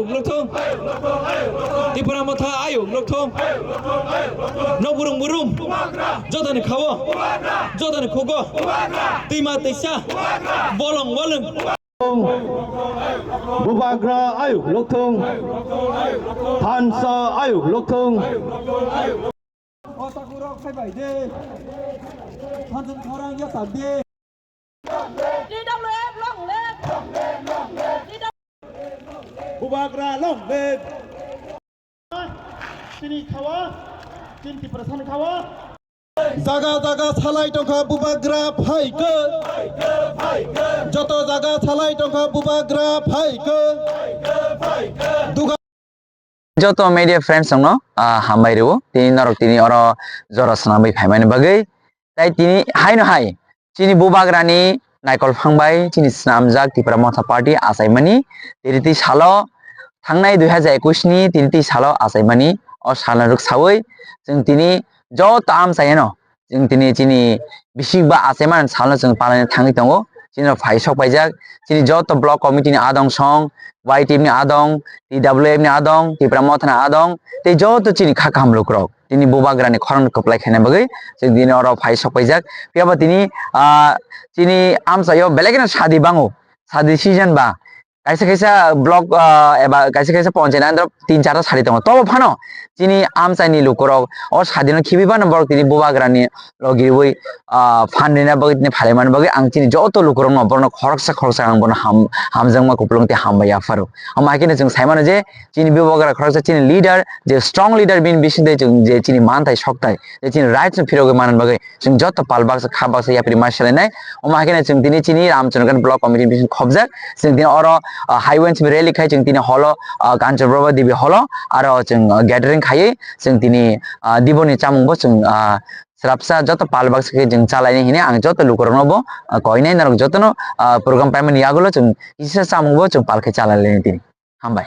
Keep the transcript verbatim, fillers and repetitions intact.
Lokthung. Tipra Motha ayuk lokthung. Nokburung burum. Jotoni khao. Jotoni khugo. Twima twisa. Bolong bolong. Bubagra ayuk lokthung. Thansa ayuk lokthung. O takurok phaibai de. Thansa khorang yasak de. T W F long live! Bubagra long live! Chini khawa, chini Tiprasani khawa. Jaga jaga salai tongkha Bubagra phaikhe. Joto jaga salai tongkha Bubagra phaikhe. Duga Joto media friends rokno, ah, hambai rwo. Tini norok tini oro jora swnamwi phaimani bagwi. Tai tini haino hai chini Bubagrani naikol phang bai chini swnamjak Tipra Motha Party achaimani. Tini twi salo thangnai dui hajar ekush ni tini twi salo achaimani. O salno rwksawi chwng tini joto amchaino chwng tini chini bisik ba achaimani salno chwng palaina thangwi tongo. Chini rok phai sok paijak, chini joto block committee ni adong song, Y T F ni adong, T W F ni adong, Tipra Motha ni adong, tei joto chini kha kaham lukurok. Tini Bubagrani khorang kwplai khaina bagwi chwng tini oro phai sok paijak. Phiya ba tini, ah, chini amchaio belai kheno sadi bango, sadi season ba. Kaisa kaisa block, ah, eba kaisa kaisa ponchayat andro tin charta sadi tongo. Tobo phano chini amchaini lukurok o sadino khibi phano borok tini Bubagrani logi rwi, ah, phan rina bagwi tini phalai mani bagwi ang chini joto lukurokno borokno khoroksa khoroksa ang bono ham-, hamjakma kupulung tei hambai yapharo. Omo hai kheno chwng sai mano je chini Bubagra khoroksa chini leader, je strong leader bini bisingtwi chwng je chini manthai sokthai, je chini rights no phirogwi manna bagwi chwng joto pal baksa kha baksa yapri ma selainai. Omo hai kheno chwng tini chini Ramchandra Block Committee bising khobjak. Chwng tini oro, ah, highway simi rally khai chwng tini holo, ah, Kanchanprabha Devi holo aro chwng, ah, gathering khaiwi chwng tini, ah, diboni chamung bo chwng, ah, srapsa joto pal baksa khe chwng chalaini hini ang joto lukurokno bo, ah, koinai norok jotono, ah, program paimani yagulo chwng kisa chamung bo chwng pal khe chalailai tini. Hambai.